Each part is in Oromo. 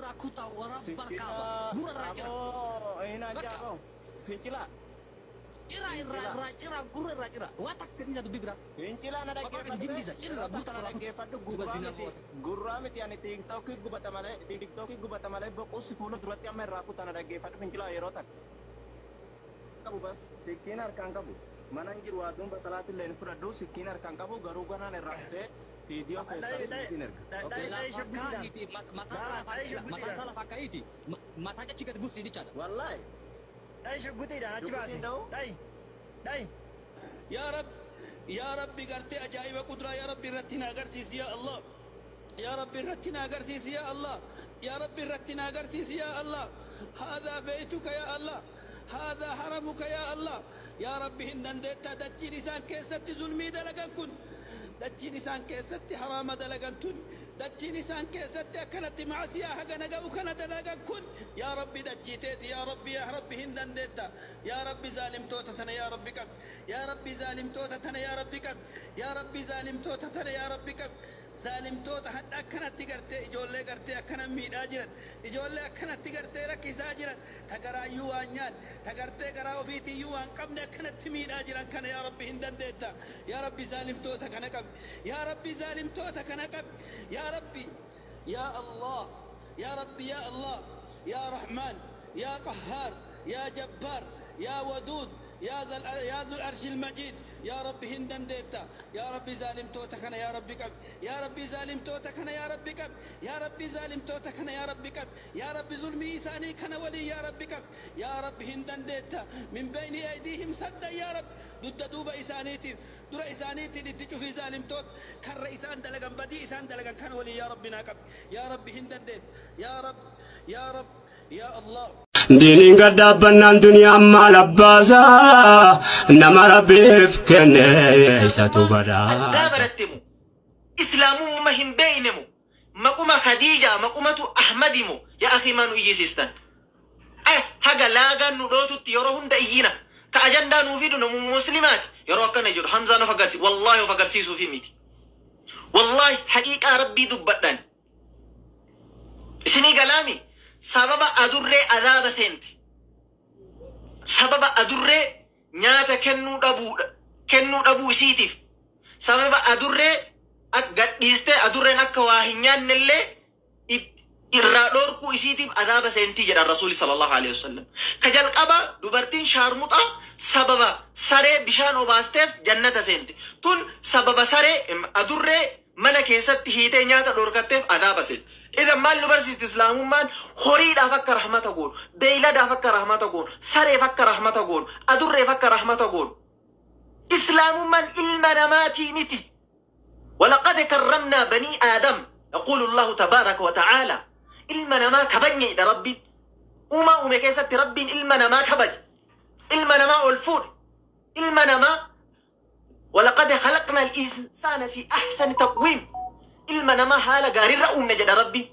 Irraa kutaa waraabba kaaba gurra irraa cira. Bakka. Fincila. Cira irraa irraa cira gurra irraa cira. Waa takka dhiisa dubbii biraa. Fincila na Waa bakka jibbiisa cira irraa dhaggeeffadhu. guuta irraa kuta. Dhaggeeffadhu Duba gurraa zinaa miti. hawaasa. Gurraa miti ani tiiktookii gubata malee tiiktookii gubata malee boquus fuula duratti amma irraa kuta na dhaggeeffadhu fincila yeroo takka. Qabu bas sikkiin harkaan qabu. Mana hin jiru waa duuba salaatillee hin fudhadhu sikkiin harkaan qabu garuu ganaan irraa kutee viidiyoo keessaa sikkiin erga. Okay. Lafa kaa'iiti mataa isaa lafa mataa isaa lafa kaa'iiti mataa achi gad buusi jechaadha. Wallaahi. Dhayi shugguxiidhaan achi baasi. Shugguxiin dha'u? Dhayi. Dhayi. Yaa Rab, yaa Rabbi gartee ajaa'iba qudraa yaa Rabbi irratti na agarsiisi yaa Allah. Yaa Rabbi irratti na agarsiisi yaa Allah. Yaa Rabbi irratti na agarsiisi yaa Allah. Haadaa beeytuka yaa Allah. Haadaa haramuka yaa Allah. Yaa Rabbi hin dandeettaa dachiin isaan keessatti zulmii dalagan kun. Dachiin isaan keessatti haraama dalagan tun. Dachiin isaan keessatti akkanatti macasiyaa haga naga'u kana dalagan kun. Yaa Rabbi dachii teeti yaa Rabbi yaa Rabbi hin dandeetta. Yaa Rabbi zaalimtoota tana yaa Rabbi qabi. Yaa Rabbi zaalimtoota tana yaa Rabbi qabi. Yaa Rabbi zaalimtoota tana yaa Rabbi qabi. Zaalimtoota hadha akkanatti gartee ijoollee gartee akkana miidhaa jiran. Ijoollee akkanatti gartee rakkisaa jiran. Ta garaayyuu waan nyaan. Ta gartee garaa ofiitiyyuu waan qabne akkanatti miidhaa jiran kana yaa Rabbi hin dandeetta. Yaa Rabbi zaalimtoota kana qabi. Yaa Rabbi zaalimtoota kana qabi. Yaa Rabbi. Yaa Allah. Yaa Rabbi yaa Allah. Yaa Rahmaan. Yaa Qahhaar. Yaa Jabbaar. Yaa Waduud. Yaa ذا العرش المجيد يا ربي هندن ديتا يا ربي ظالم توتكنا يا ربي قب يا ربي ظالم توتكنا يا ربي قب يا ربي ظالم توتكنا يا ربي قب يا ربي ظلمي إساني كان ولي يا ربي قب يا ربي هندن ديتا من بين أيديهم سدا يا رب ضد دوب إسانيتي در إسانيتي نتجو في ظالم توت كر إسان دلقن بدي إسان دلقن كان ولي يا ربي ناقب يا ربي هندن ديت يا رب يا رب يا الله. Diiniin gad dhaabbannaan duniyaan maal abbaasaa nama rabbiif kenne isatu Addaa badhaasa. barattemu islaamummaa hin beeynemu maquma Khadiija maqumatu Ahmadimu yaa akhi maa nu iyyisiistan. Haga laagaan nu dhootutti yeroo hunda iyyina ka ajandaa nuu fidu namu muslimaati yeroo akkana jedhu Hamzaan of agarsiisu wallaahi of agarsiisuufi miti. Wallaahi haqiiqaa rabbii dubbadhaan. Isinii galaami sababa adurree adaaba seente. Sababa adurree nyaata kennuu dhabuudha kennuu dhabuu isiitiif. Sababa adurree gadhiistee adurreen akka waa hin nyaannellee irraa dhorkuu isiitiif adaaba seentii jedhan rasuuli sallallahu alaihi wasallam. Ka jalqaba dubartiin shaarmuxaa sababa saree bishaan obaasteef jannata seente. Tun sababa saree adurree mana keessatti hiitee nyaata dhorkatteef adaaba seente. Idan maal nu barsiisti islaamummaan horiidhaaf akka rahmata goonu, beeyladaaf akka rahmata goonu, sareef akka rahmata goonu, adurreef akka rahmata goonu. Islaamummaan ilma namaatii miti. ولقد كرمنا بني آدم يقول الله تبارك وتعالى ilma namaa kabajne rabbi uumaa uume keessatti rabbiin ilma namaa kabaje ilma namaa ol fuudhe ilma namaa ولقد خلقنا الإنسان في أحسن تقويم ilma namaa haala gaariirra uumne jedha rabbi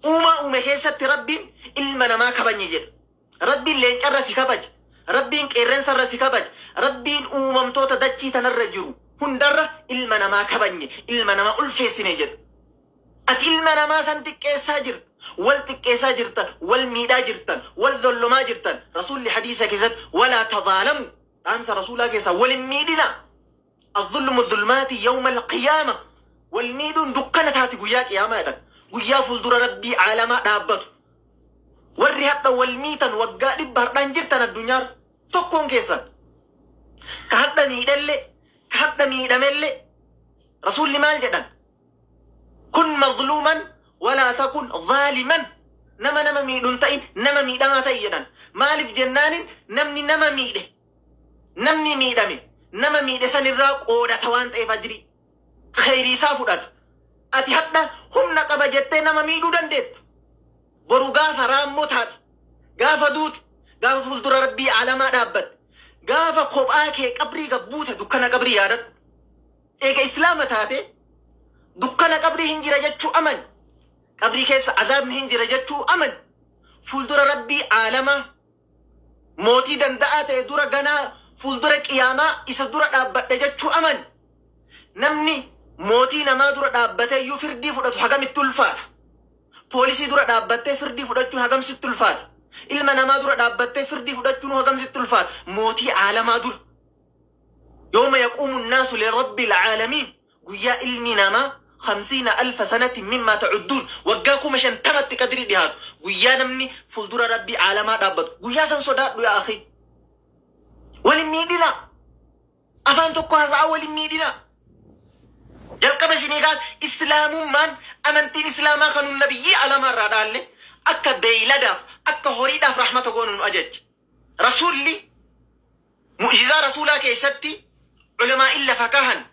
uumaa uume keessatti rabbiin ilma namaa kabajne jedha rabbiin leencarra si kabaje rabbiin qeerrensarra si kabaje rabbiin uumamtoota dachii tanarra jiru hundarra ilma namaa kabajne ilma namaa ulfeessine jedha. Ati ilma namaa san xiqqeessaa jirta. Wal xiqqeessaa jirta, wal miidhaa jirtan, wal zollomaa jirtan. Rasuulli hadiisa keessatti walaa tadaalamu. Dhaamsa rasuulaa keessaa wal hin miidhina. الظلم الظلمات يوم القيامة والميدون دكانة تاتي قيا قيامة jedhan. Guyyaa fuuldura rabbii caalamaa dhaabbatu. Warri hadha wal miitan waggaa 100 hardhaan jirtan addunyaarra tokkoon keessan. Ka hadha miidhallee, ka hadha miidhamellee. Rasuulli maal jedhan? كن مظلوما ولا تكن ظالما nama nama miidhuun ta'in nama miidhamaa ta'i jedhan. Maaliif jennaanin namni nama miidhe namni miidhame nama miidhe sanirraa qoodata waan ta'eef ajrii khayrii isaa fudhata. Ati hadha humna qaba jettee nama miidhuu dandeetta. Boru gaafa raammoo taate gaafa duute gaafa fuuldura rabbii caalamaa dhaabbatte gaafa kophaa kee qabrii gabbuute dukkana qabrii yaadadhu. Eega islaama taate dukkana qabrii hin jira jechuu amani. Qabrii keessa adaabni hin jira jechuu amani. Fuuldura rabbii caalamaa mootii danda'aa ta'e dura ganaa fuuldura qiyaamaa isa dura dhaabbadhe jechuu amani. Namni mootii namaa dura dhaabbatee iyyuu firdii fudhatu hagamitti ulfaata. Poolisii dura dhaabbattee firdii fudhachuun hagam sitti ulfaata? Ilma namaa dura dhaabbattee firdii fudhachuun hagam sitti ulfaata? Mootii aalamaa dura. Yawma yaquumu nnaasu lirabbil caalamiin. Guyyaa ilmi namaa 50,000 sanatin mimmaa ta'udduun waggaa 50,000tti qadrii dhihaatu. Guyyaa namni fuuldura rabbii aalamaa dhaabbatu. Guyyaa san sodaadhu yaa akhi. Walin miidhina. Afaan tokko haasa'aa walin miidhina. Jalqaba isinii gaaf islaamummaan amantiin islaamaa kan nun nabiyyii alamaa irraa dhaalle akka beeyladaaf akka horiidhaaf rahmata goonu nu ajajje. Rasuulli mu'jizaa rasuulaa keessatti ulamaa'in lafa kahan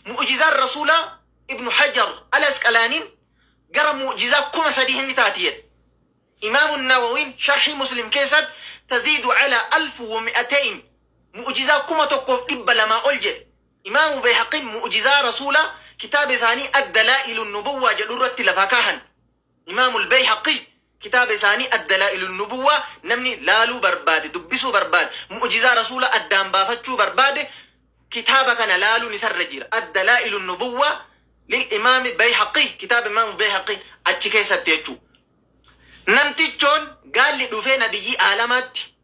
mu'jizaan rasuulaa Ibnu Hajar al Asqalaaniin gara mu'jizaa 3,000 inni taati jedhe. Imaamu Nawawiin sharhii Muslim keessatti taziidu ala 1,200 mu'jizaa 1,200 ol jedhe. Imaamu Bayhaqiin mu'jizaa rasuulaa kitaaba isaanii Addalaa'ilu Nubuwwaa jedhu irratti lafa kaahan. Imaamu Bayhaqii kitaaba isaanii Addalaa'ilu Nubuwwaa namni laaluu barbaade, dubbisuu barbaade, mu'jizaa rasuulaa addaan baafachuu barbaade kitaaba kana laaluun isarra jira. Addalaa'ilu Nubuwwaa lil Imaami Bayhaqii kitaaba Imaamu Bayhaqii achi keessatti jechuudha. Namtichoon gaalli dhufee nabiyyii aalamaatti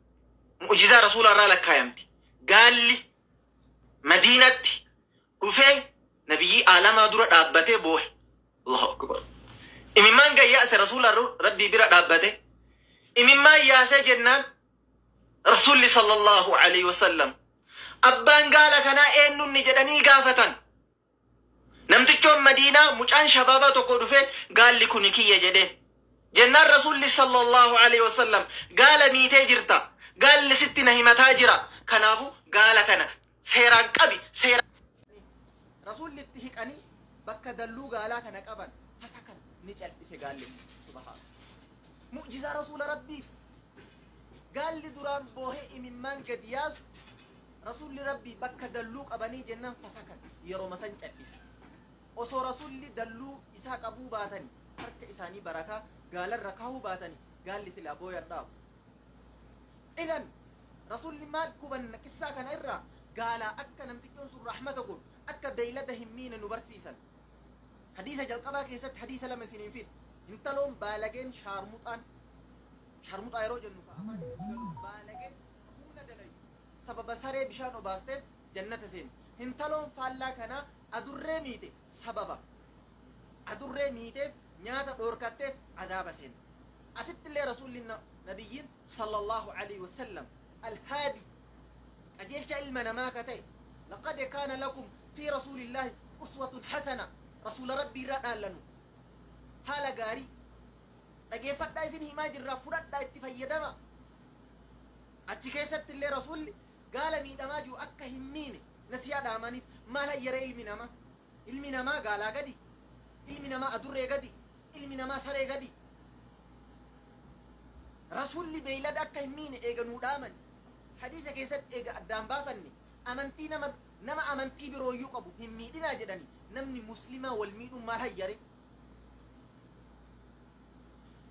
mu'jizaa rasuulaa irraa lakkaayamti. Gaalli Madiinatti dhufee nabiyyii aalamaa dura dhaabbatee boohe. Allahu akbar. Imimmaan gayyaase rasuula rabbii bira dhaabbate. Imimmaan yaasee jennaan rasuulli sallallahu alaihi wasallam abbaan gaala kanaa eenyunni jedhanii gaafatan. Namtichoon Madiinaa mucaan shabaabaa tokko dhufee gaalli kuni kiyya jedheen. Jennaan rasuulli sallallahu alaihi wasallam gaala miitee jirta. Gaalli sitti na himataa jira. Kanaafu gaala kana seeraan qabi seeraan. Rasuulli itti hiqanii bakka dalluu gaalaa kana qaban fasakan ni cal'ise gaalli. Subhaana. Mu'jizaa rasuula rabbiiti. Gaalli duraan boohee imimmaan gadi yaasu rasuulli rabbii bakka dalluu qabanii jennaan fasakan yeroo masan cal'ise. Osoo rasuulli dalluu isaa qabuu baatanii harka isaanii barakaa gaalarra kaahuu baatanii gaalli silaa booyan dhaabu. Idan rasuulli maal hubanna qissaa kana irraa gaalaa akka namtichoon sun rahmata godhu akka beeylada hin miine nu barsiisan. Hadiisa jalqabaa keessatti hadiisa lama isiniin fid. Intaloon baalageen shaarmuxaan shaarmuxaa yeroo jennu ka afaan isin galu baalageen humna dalayu sababa saree bishaan obaasteef jannata seeni. Intaloon faallaa kanaa adurree miite sababa adurree miiteef nyaata dhoorkatteef adaaba seeni. Asitti illee rasuulli nabiyyiin sallallahu alaihi wasallam alhaadi qajeelcha ilma namaa ka ta'e laqad kaana lakum fi rasuulillaahi uswatun hasana rasuula rabbii irraa dhaallanu haala gaarii dhageeffadhaa isin himaa jirraa fudhadhaa itti fayyadama. Achi keessatti illee rasuulli gaala miidhamaa jiru akka hin miine nasiyaa dhaamaniif maal hayyaree ilmi namaa? Ilmi namaa gaalaa gadi, ilmi namaa adurree gadi, ilmi namaa saree gadi. Rasuulli beeylada akka hin miine eega nuu dhaaman. Hadiisa keessatti eega addaan baafanne amantii nama amantii birooyyuu qabu hin miidhinaa jedhani namni muslimaa wal miidhuun maal hayyare?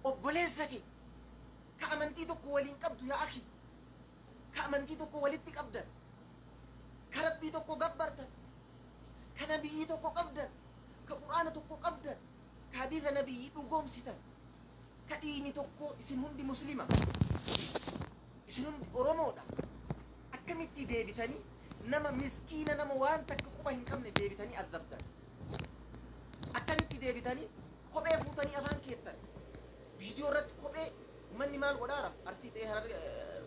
Obboleessa kee ka amantii tokko waliin qabdu yaa akhi, ka amantii tokko walitti qabdan, ka rabbii tokko gabbartan, ka nabiyyii tokko qabdan, ka qur'aana tokko qabdan, ka hadiisa nabiyyii dhugoomsitan, ka dhiini tokko isin hundi muslima, isin hundi Oromoodha. Akkamitti deebitanii nama miskiina nama waan takka quba hin qabne deebitanii azabdan? Akkamitti deebitanii kophee fuutanii afaan keettan? Viidiyoo irratti kophee uummanni maal godhaara? Arsii ta'ee Harar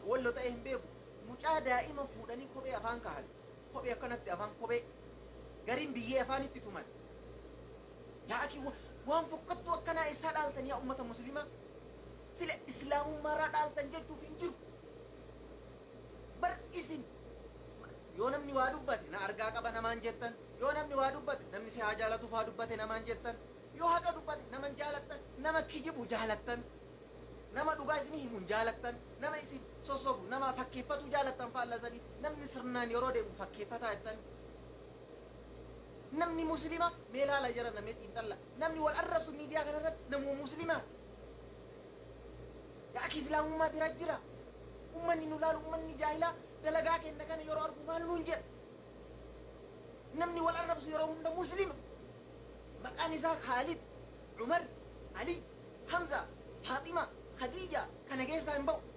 Wallo ta'ee hin beeku. Mucaa daa'ima fuudhanii kophee afaan kahan. Kophee akkanatti afaan kophee gariin biyyee afaanitti tuman. Yaa akii waan fokkattuu akkanaa eessaa dhaaltan yaa ummata muslimaa? Sila islaamummaarraa dhaaltan jechuuf hin jiru. Bar isin yoo namni waa dubbate na argaa qaba namaan jettan, yoo namni waa dubbate namni si haa jaalatuuf haa dubbate namaan jettan, yoo haqa dubbate naman jaalattan, nama kijibu jaalattan, nama dhugaa isin himuun jaalattan, nama isin sossobu, nama fakkeeffatu jaalattan faallasanii, namni sirnaan yeroo deemu fakkeeffataa jettan. Namni muslima mee laala jara namee xiinxalla. Namni wal arrabsu miidiyaa kanarratti namuma muslimaati. Yaa akhi islaamummaa bira jira. Ummanni nu laalu ummanni jaahilaa dalagaa kenna kana yeroo argu maal nuun jedha. Namni wal arrabsu yeroo hunda muslima. Maqaan isaa Khaalid, Umar, Ali. Hamza, Faaxima, Khadiija kana keessaa hin ba'u.